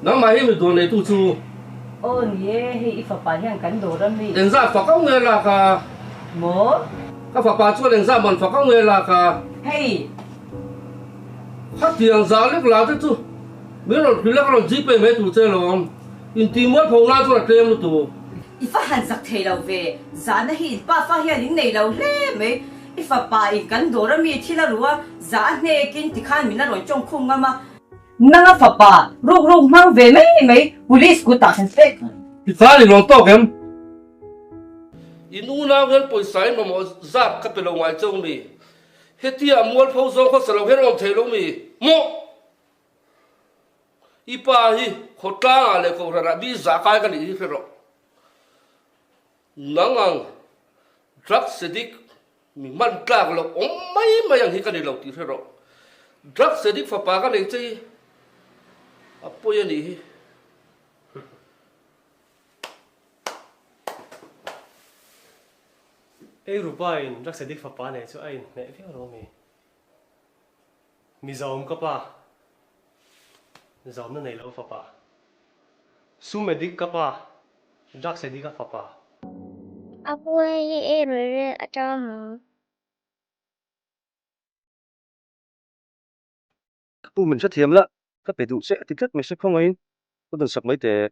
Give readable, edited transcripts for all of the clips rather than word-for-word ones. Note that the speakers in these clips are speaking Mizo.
Nangmah hi mi dawr neitu chu. Aw ni e, hei i fapa hian kan dawr a mi. Engzah fak au nge lak a? Maw? Ka fapa chuan engzah man fak au nge lak a? Hei! Khatiang zah lek la te chu min rawn hrilh a, ka rawn Gpay mai tur che alawm. Inti mualpho nan chuan a tlem lutuk. I fa han zak thei lo ve, zahna hi in pafa hian in nei lo hle mai. I fapa in kan dawr a mi thil a ru a, zah a hnekin tikhan min a rawn tawng khum ngam a. Nanga fapa ruk ruk hmang ve mai mai police kutah kan pek. I fa ni lawng tawk em? In unau hian pawisa in mamawh zat ka pe lo ngai cheu mi? Hetia mualpho zawng khawsa lo hian awm thei lo mi? Mawh! I pa hi khawtlangah leh kohhranah mi zah kai ka nih hi hre rawh. Nang ang drugs addict mi hman tlak loh awm mai mai ang hi ka ni lo tih hre rawh. Drugs addict fapa ka nei che hi a pawi a nih hi. Ei Rupa-in drugs addict fapa nei chu a inhmeh viau lo mi? Mizoam ka pa, Zawmna nei lo fapa. Sum addict ka pa, Drugs addict a fapa. A pu hei hi ei ruih rel atang maw? Ka pu min hrethiam la, ka pe duh che a ti tlat mai se khawngaihin ka dawn sak mai teh.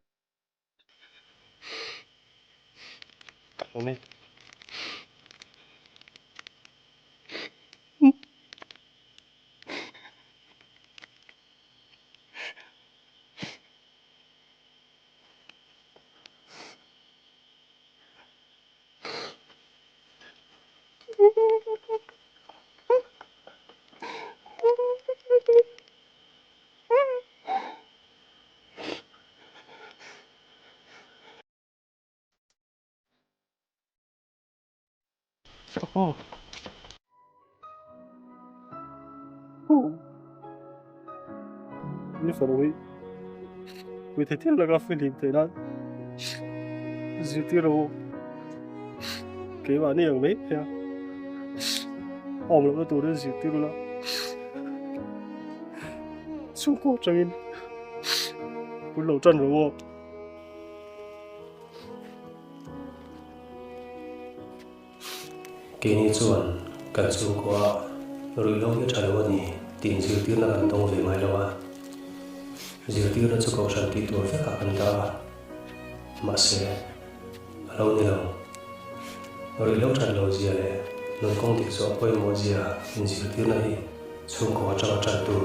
Ni fanu hi pui thei thil laka fihlim theih nan zirtir rawh u keimahni ang mai mai a awm lohna turin zirtir ula chhungkaw atangin Pun lo tan rawh aw. Keini chuan kan chhungkua ruihhlo hi a tha lo a ni tih inzirtirna kan dawng ve ngai lo a. Zirtirna chu kohhran tih tur vekah kan dah a, mahse a lo ni lo. Ruihhlo that lo zia leh nun kawng dik zawh pawimawh zia inzirtirna hi chhungkaw atanga tan tur.